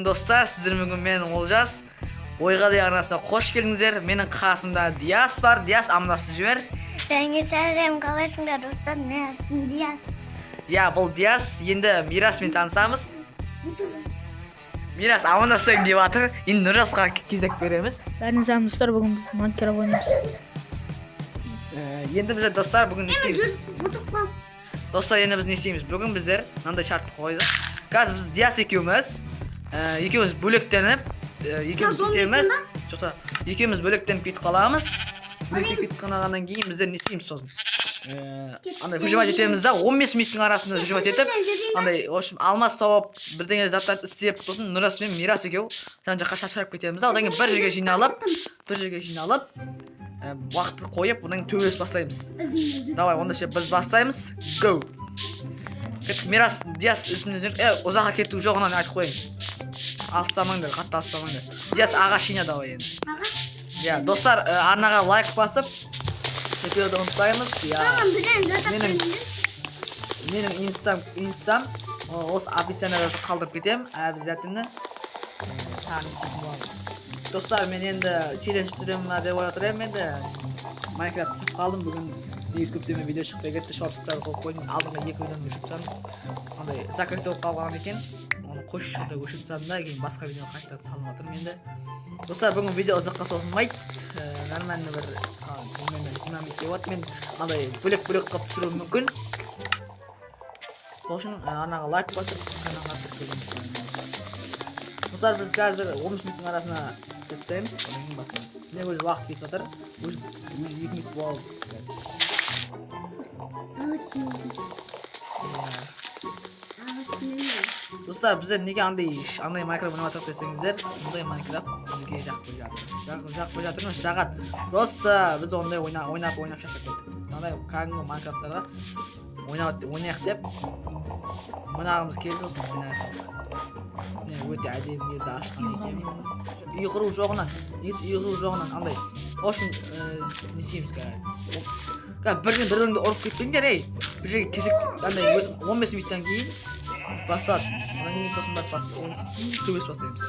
Достар, сіздермен бүгін мен, Олжас. Ойға деген арнасына қош келдіңіздер. Менің қасымда Диас бар. Диас, амандасып жібер. Сәлем, сәлем, қалайсыңдар, достар? Мен атым Диас. Иә, бұл Диас. Енді Мираспен танысамыз. Мирас амандасайын деп жатыр. Енді Нұрасқа кезек береміз. Бәріне сәлем, достар! Бүгін біз Майнкрафт ойнаймыз. Енді біздер, достар, бүгін не істейміз? Ұмытып. Достар, енді біз не істейміз? Бүгін біздер мынандай шарт қойдық. Қазір біз Диас екеуміз, екеуміз бөлектеніп, екеуміз зомби кетеміз. Жоқса, екеуміз бөлектеніп кетіп қаламыз. Бөлектеніп кетіп қалғаннан кейін біздер не істейміз сосын? Андай выживать етеміз да, 15 минуттың арасында выживать етіп, андай, в общем, алмаз тауып, бірдеңе заттар істеп, сосын Нұрас пен Мирас екеуі жан жаққа шашырап кетеміз да, одан кейін бір жерге жиналып, уақытты қойып, одан кейін төбелес бастаймыз. Давай, онда ше, біз бастаймыз. Go! Кеттік, Мирас, Диас, үстімнен жүр. Е, ұзаққа кету жоқ, ананы айтып қояйын. Алыстамаңдар, қатты алыстамаңдар. Диас, ағаш жина, давай енді. Ағаш? Иә, достар, арнаға лайк басып, тіркелуді ұмытпаймыз. Иә. Менің инстам осы описанияда қалдырып кетемін, обязательно. Тағы не істейтін боламын? Достар, мен енді челлендж түсіремін ма деп ойлап тұр едім енді. Майнкрафт түсіп қалдым бүгін. Негізі көптен видео шықпай кетті, шортстар қойып қойдым. Алдыңғы екі видеоны өшіріп тастадым. Андай закрытый болып қалған екен. Оны қойшы да өшіріп тастадым да, кейін басқа видео қайтадан салып жатырмын енді. Достар, бүгін видео ұзаққа созылмайды. Нормально бір примерно 20 минут деп жатыр. Мен андай бөлек-бөлек қылып түсіруім мүмкін. Сол үшін арнаға лайк басып, каналға тіркелуді ұмытпаңыз. Достар, біз қазір 15 минуттың арасына істеп тастаймыз, одан кейін бастаймыз. Міне, уже уақыт кетіп жатыр. Уже 2 минут болды қазір. Ағаш. Иә. Ағаш. Достар, біздер неге андай Майнкрафт ойнап жатырмық десеңіздер, мұндай Майнкрафт бізге жақпай жатыр. Жақпай жатыр емес, жағады. Просто біз ондай ойнап ойнап шаршап кеттік. Мынандай кәдімгі Майнкрафттарға ойнайық деп ойнағымыз келді, сосын ойнай салдық. Міне, өте әдемі жерді ашқан екен. Үй құру жоғынан, негізі үй құру жоғынан андай. В общем, не істейміз қазір? Қазір бірден бір біріңді ұрып кетпеңдер, ей. Бір жерге кезек андай өзім 15 минуттан кейін басталады. Одан кейін сосын барып төбелес бастаймыз.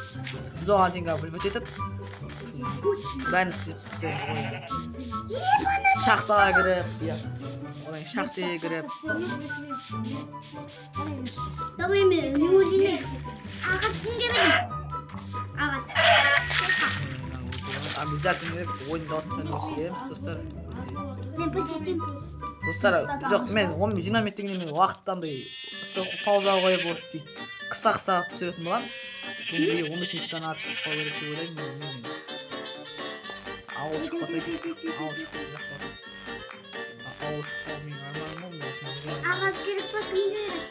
Біз оған дейін қазір выживать етіп, бәрін істеп істейміз ғой. Шахтаға кіріп, иә. Одан кейін шахтаға кіріп, Давай, мен өзіме. Ағаш кімге берейін? Ағаш. Обязательно ойынды ортасына өшіреміз, достар. Мен посетим. Достар, жоқ, мен 10-20 минут дегенде мен уақытты андай паузаға қойып, в общем, сөйтіп қыса қыса түсіретін боламын. Бұл видео 15 минуттан артық шықпау керек деп ойлаймын мен енді. Ауыл шықпаса екен, ауыл шықпаса жақсы болады. Ауыл шықпау менің арманым ғой, осыны жүрген. Ағаш керек па, кімге керек?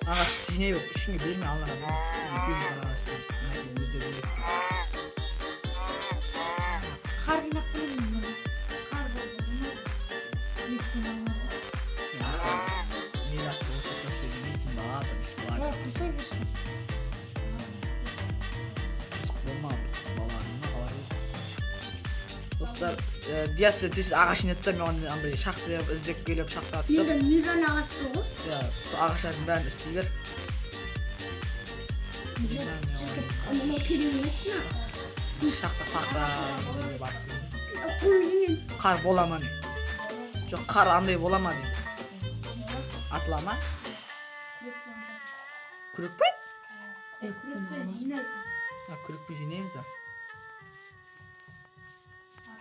Ағаш жинай бер, ешкімге берме, аллаға берме. Тек екеуміз ғана ағаш істейміз. Мінекей, өздері бөлек істейді. Қар жинап келемін, Нұрас. Қар болды ма? Күрекпен алмады. Мирас онша көп сөйлемейтін батыр, Е, құрсай, құрсай. Бұзық болма, бұзық бала, неме қалай? Достар, Диас тез ағаш жинады да, мен оны андай шахта іздеп келіп, шахтаға түсіп, Менде миллион ағаш бар ғой. Иә, сол ағаштардың бәрін істей бер. Мынау керек емес мына. Шахта пахта бар. Құм жинаймын. Қар бола ма, не? Жоқ, қар андай бола ма, не? Атыла ма? Күрекпен? Күрекпен жинайсың. А, күрекпен жинаймыз да.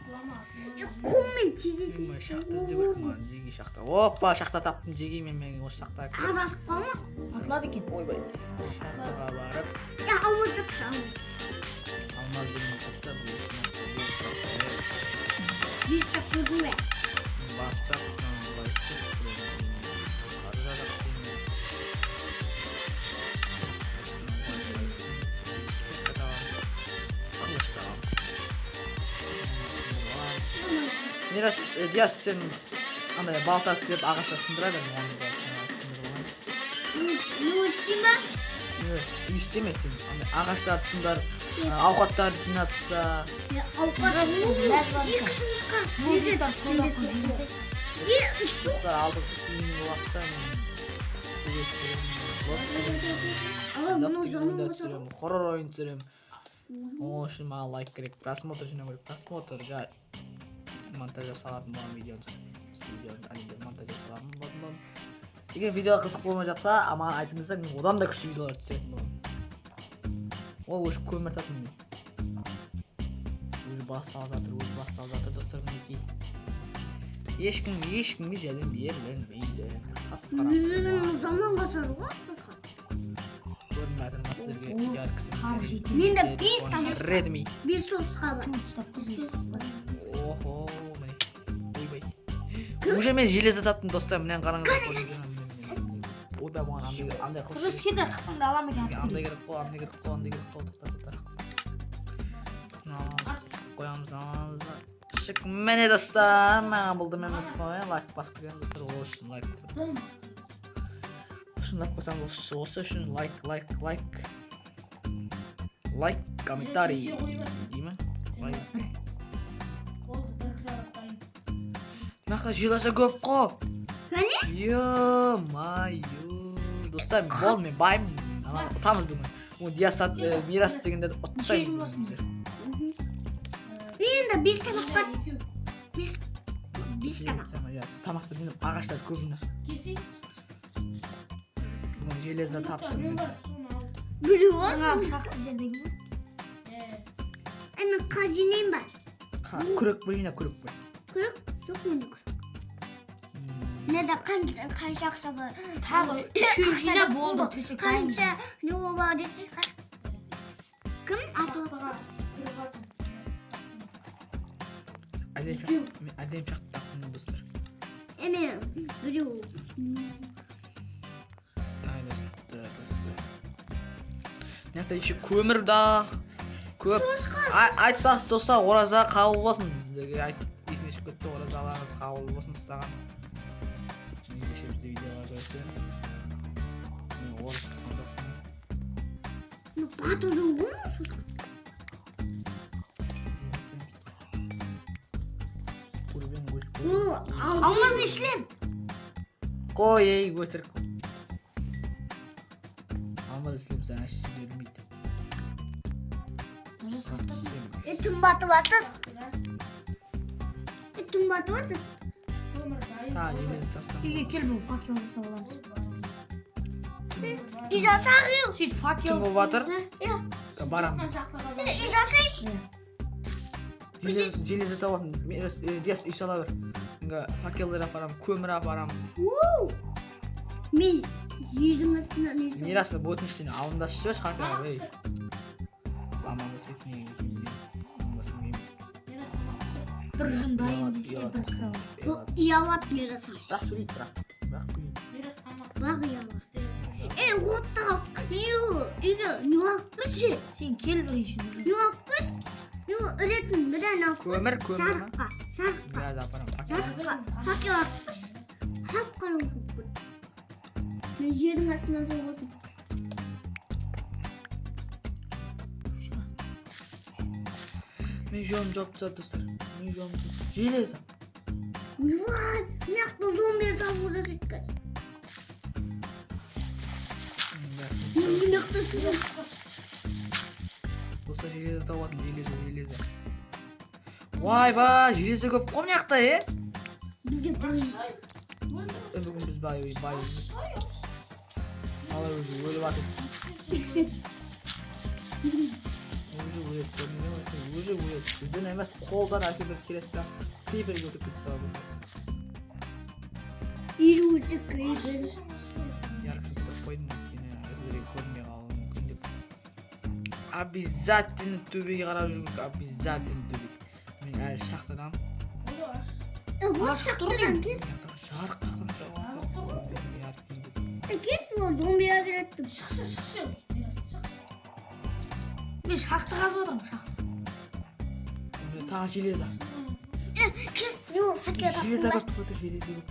Құммен тезесің. Ой, шахта іздеу керек маған, жеге шахта. Опа, шахта таптым, жеге мен осы шахтаға кіріп. Адасып қалма. Атылады екен. Ойбай. Шахтаға барып, Я алмаз тапты, алмаз. Алмаз деген тапты, бұл осыны Бес тап көрдің бе? басып тастап, мынаны былай істеп, қар жарақ істейміз. Мынаны былай істейміз. Кирка табамыз. Қылыш табамыз. Мирас, Диас, сен андай балта істеп, ағаштар сындыра бер, мен оны былай сындырып алайын. Мен істеймін ба? Үй істеме сен, андай ағаштарды сындыр, ауқаттарды жинап таста. Ауқат. Екі жұмысқа. Нужниктар қолдан жинасай. Е, үш. Достар, алдыңғы кейінгі уақытта мен видео түсіремін, влог түсіремін, Ала, Standoff мұны деген жаман ойындар қосады. түсіремін, хоррор ойын түсіремін. Ол үшін маған лайк керек, просмотр жинау керек, просмотр жа монтаждап салатын боламын видеоны. Видеоны әнеде монтаждап салатын болатын боламын. Егер видео қызық болмай жатса, маған айтыңыздар, мен одан да күшті видеолар түсіретін боламын. Ол уже көмір таптым мен. Уже басталып жатыр, уже басталып жатыр, достар, мінекей. Ешкім ешкімге жәрдем берілмейді. Тас қараңғы. Заман қосады ғой сосқа. Көрінбей жатыр ма сіздерге? Яркісі? Қар жетеді. Менде бес тамақ. Redmi. Бес сосқа бар. Төрт ұстап Бес бес. сосқа бар. Охо, міне. Ойбай. Уже мен железо таптым, достар, мынаны қараңыздар. Ойбай, маған андай қылыш. Уже скелет қақпаңды алам екен, атып Андай көрейін. керек қой, андай керек қой, андай керек қой. Тоқта, тоқта. Мынаны қоямыз, аламыз да. Шық, міне, достар, маған бұл дым емес қой. Лайк басып кетеміз, достар, ол үшін лайк басып. Үшін лайк басамыз, осы үшін лайк, лайк, лайк. Лайк, комментарий дей ме? Лайк. Болды, бір кровать дайын. Мына жақта железо көп қой. Кәне? Ё-моё. Достар, бол, мен баймын. Ана ұтамыз бүгін. О, Диас, Мирас дегендерді Неше ұтпаймыз. барсың? Менде бес тамақ бар. Бес тамақ. Иә, тамақты жинап, ағаштар көп жинап. Келсей. Бүгін железо таптым. Біреу бар, соны ал. Біреу Жаңағы бар. шақты жердегі ме? Мен қазинем бар. Күрек бір жина, күрек бір. Күрек? Жоқ, менде күрек. Менде қанша ақша бар? Тағы үшеу Ақша жина да болды, болды. төсек дайын. Қанша не бар десе, кім атып отыр? Әдемі шақты, мен әдемі шақты таптым, достар. Эме біреу. Ай, достар, достар. Мына жақта еще көмір да көп. Айтпақшы, достар, ораза қабыл болсын. Сіздерге айт, есіме түсіп кетті, оразаларыңыз қабыл болсын ұстаған. Ендеше бізде видеоға көрісеміз. Мен орыс тұтқан жоқпын. Ну, бату жоқ ғой сосқа. Көрген өз О, алтын. Алмаз не шлем? Қой, ей, өтірік. Алмаз шлем саған еш бермейді. Нұржас қаяқта? Түн батып жатыр. Түн батып жатыр. Ha, железо тапсам. Үйге кел, бұл факел жасап аламыз. Үй жасақ. Сөйтіп факел Түн болып жатыр. істейміз де. Иә. Барамын. Үй жасайшы. Железо табамын. Мирас, Диас, үй сала бер. Мен факелдер апарамын, көмір апарамын. Мен жердің астына не саламын. Мирас, өтініш, сені алыңдашы жіберші хотя бы, ей. Амандасып кетмей, амандасқым келмейді. Бір жүн дайын Ұялады, десе, ұялады. бір кровать. Бұл ұялады Мирасым. Бірақ сөйлейді, бірақ. Бірақ сөйлейді. Бірақ ұялады. Ей, отты үйге не алып келші? Сен кел бірінші. Нұржас. Не алып келші? Не ілетін бірін алып келші. Көмір, көмір ма? Жарыққа, жарыққа, Біраз апарамын. Факел. жарыққа. Факел алып келші. Қап қараңғы болып кетті. Мен жердің астынан соғып. Мен жолым жауып тастады, достар. Мен жолым тастады. Железо. Ойбай, мына жақта зомби салып жасайды қазір. Мен мына жақта тұрмын. Достар, железо тауып жатырмын, железо, железо. Ойбай, железо көп қой мына жақта, е? Бізде бір Бүгін біз бай, бай. Алар уже өліп жатыр. Уже өледі, көрдіңдер ме? Уже өледі. Бізден емес, қолдан әкеліп келеді да. Крипер өтіп кетті салады. Елу өте крипер. Яркісін тұрып қойдым, өйткені сіздерге көрінбей қалуы мүмкін деп. Обязательно төбеге қарап жүру керек, обязательно төбеге. Мен әлі шахтадамын. Бұл шахтадан кес. Жарық жақтан шығып. Кес, ол зомбиға кіреді. Шықшы, шықшы. Мен шахта қазып отырмын, шахта. Тағы железо. Кес, не ол факел Железо таптың ба? көп тұр, железо көп.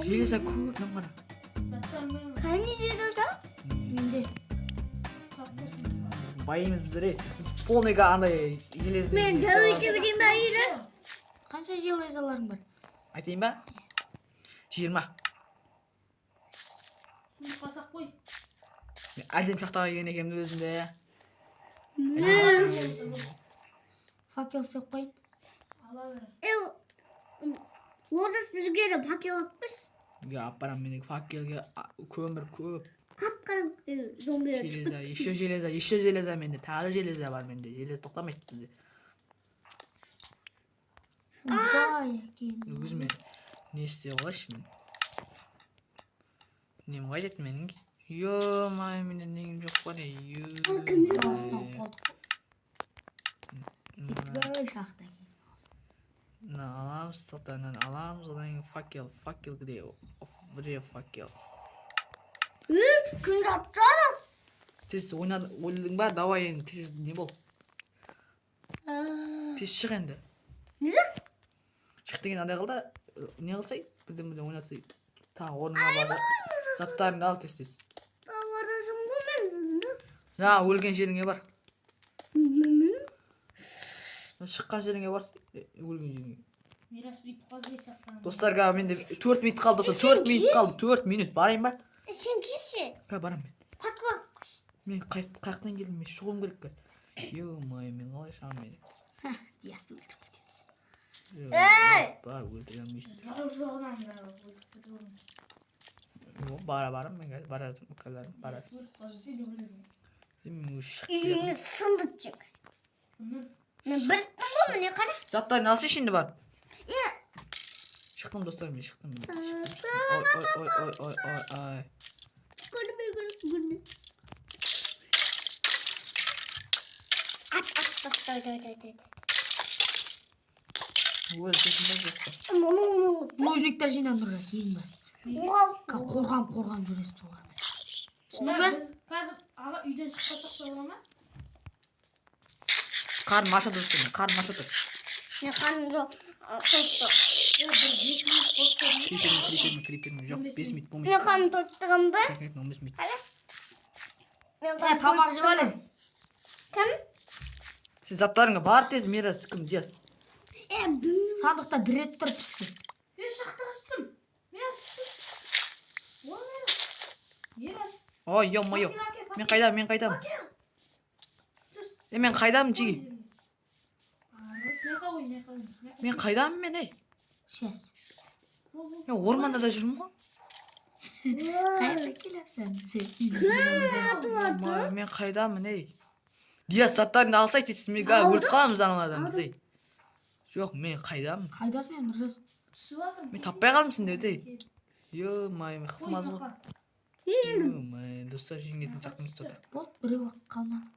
Железо көп, мына қара. Қане железо? Менде. Байымыз біздер, ей. Біз полныйға андай железный. Мен дәуете берейін ба, әйелі? Қанша железаларың бар? Айтайын ба? 20. Сынып қалсақ қой. Мен әдемі шахтаға келген екенмін өзімде. Факел істеп қояйын. Ала бер. Е, Олжас, бізге де факел алып берші. Иә, алып барамын. Менде факелге көмір көп. Қап қараңғы зомбилер Железо, шығып. Еще железо, еще железо менде. Тағы да железо бар менде. Железо тоқтамайды бізде. Ойбай, екен. Өзіме не істей алайыншы мен? Нем қайда еді менің? Ё-моё, менде нем жоқ па не? Кім? Ё-моё. Қалдық. Бітпей шахта. Мына аламыз, сатаннан аламыз, одан кейін факел, факел где? Где факел? Е, кім жатады? Тез ойнады, ойладың ба? Давай енді тез не бол? Тез шық енді. Неге? Шық деген андай қыл да, не қылсай, бірден бірден ойнатсай. Тағы орныңа бар да. Заттарыңды ал тез тез. Тауардасың ғой мен сізді. Жаңа өлген жеріңе бар. Білмеймін. Шыққан жеріңе бар, өлген жеріңе. Мирас бүйтіп қазбай шахтаны. Достар, қазір менде 4 минут қалды, достар, 4 минут қалды, 4 минут. Барайын ба? Сен келші. Қазір барамын мен. Факел. Мен қай жақтан келдім, мен шығуым керек қазір. Ё-моё, мен қалай шығамын мен? Диасты өлтіріп кетеміз. Ей! Бар, өлтіре алмайсың. Жоқ жоғынан да өлтіріп кетіп. Бара барамын мен қазір, бара жатырмын, қазір бара Өліп қалса сен өлесің. мен уже шығып келе Үйіңе сындырып жек. Міне. Мен біріктім ғой, міне қара. Заттарын алсайшы енді барып. Е. Шықтым, достар, мен шықтым. Мен шықтым, шықтым. Ой, ой, ой, ой, ой, ой, ой. Көрмей, көрмей, көрмей. Ат, ат, ат, ат, ат, ат, ат. Өлтірсің ба, жоқ па? Мұны, Булыжниктер жинап Нұржас, ең бастысы. оған. Қорғанып қорғанып жүресің солармен. Түсіндің бе? Біз қазір аға үйден шықпасақ та бола ма? Қарным аш отыр, достар, қарным аш отыр. Мен қарным жоқ. Тоқты. Ол бір 5 минут қосып қойдым. Крипермен, крипермен, крипермен. Жоқ, 5 минут болмайды. Мен қарным тоқтыған ба? Конкретно 15 минут. Мен Е, қарным тамақ жеп ал. Кім? Сен заттарыңа бар тез, Мирас, кім, Диас. Е, білмеймін. Сандықта бір рет тұр піскен. Е, шахтаға түстім. Мирас, түс. О, Мирас. Мирас. Ой, ё-моё. Мен қайдамын, мен қайдамын? Түс. Е, мен қайдамын, жиги? Меқа ой, меқа ой. Мен қайдамын мен, ей? Сейчас. Мен орманда да жүрмін ғой. Қайда келіпсің? Ой, мен қайдамын, ей? Диас, заттарыңды алсай тез, мен қазір өліп қаламыз анадан біз, ей. Жоқ, мен қайдамын? Қайдасың енді, Нұржас? Түсіп жатырмын. Мен таппай қалдым сендерді, ей. Ё-моё, мен қымаз ғой. Ё-моё, достар, жеңетін сияқтымыз что-то. Болды, біреу ақ қалмады.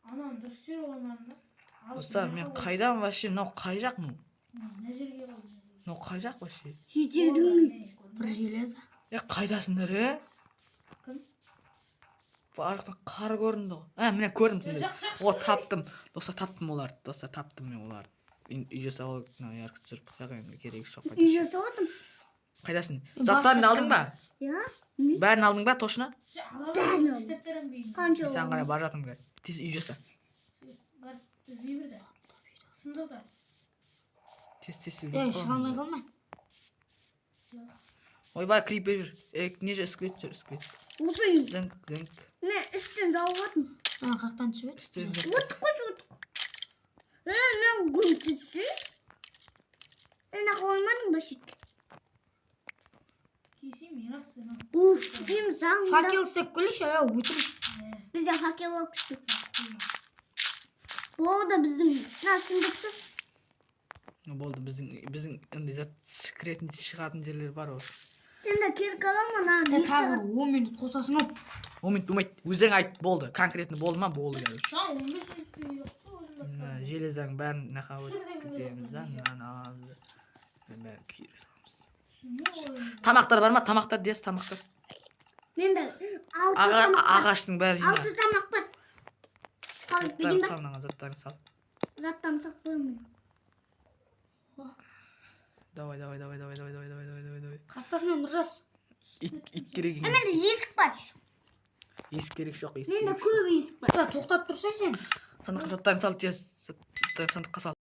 Ананы дұрыс жер қоймадың ба? Достар, мен қайдамын вообще? Мынау қай жақ мынау? Мына жерге қойдым. Мынау қай жақ вообще? Жетеудің. Бір железо. Е, қайдасыңдар, е? Кім? Ар жақтан қар көрінді ғой. Ә, міне көрдім сендерді. Жақ, О, таптым. Достар, таптым оларды. Достар, таптым мен оларды. Енді үй жасап алып, мына ярко түсіріп қояйық енді, керегі жоқ. Үй жасап отырмын. Қайдасың? Заттарыңды алдың ба? Иә. Бәрін алдың ба, точно? Бәрін алдым. Істеп беремін бейін. Қанша Мен саған қарай бара жатырмын қазір. Тез үй жаса. Бар, іздей бер де. Сындыр да. Тез, тез, тез. Ей, шыға алмай қалма. Ойбай, крипер жүр. Е, не жүр, скелет жүр, скелет. Осы үй. Зіңк, зіңк. Мен үстін жауып отырмын. Ана қақтан түсіп еді. Үстін. От қойшы, от. Е, мен гүл түсі. Е, нақ алмадың ба шетке? Кесейін, Мирас сені. Уф, мен заңда. Факел істеп келейінші, ә, өтірік. Бізде факел алып күшті. Болды біздің. Мына сындырып тас. Болды, біздің андай зат кіретін шығатын жерлер бар ғой. Сен де керек аламын ана Сен 2 тағы сағат. 10 минут қосасың ау. 10 минут болмайды. Өздерің айт, болды. Конкретно болды ма? Болды, короче. Саған 15 минут деген жоқсың, өзің Мына железаның бәрін мына өткіземіз да, мынаны аламыз да. Мына бәрін күйдіре саламыз. Тамақтар бар ма? Тамақтар дес, тамақтар. Менде алты тамақ бар. Ағаштың бәрі жина. Алты тамақ бар. Қалай Заттарын берейін ба? сал, мынаған заттарын сал. Заттарын салып қоямын. Давай, давай, давай, давай, давай, давай, давай, давай, давай, давай. Қақтасың Нұржас. Ит керек емес. Менде есік бар. Есік керек жоқ, есік Менде керек жоқ. көп есік бар. Тоқтап тұрсай сен. Сандыққа заттарын сал, тез. Заттарын сандыққа сал.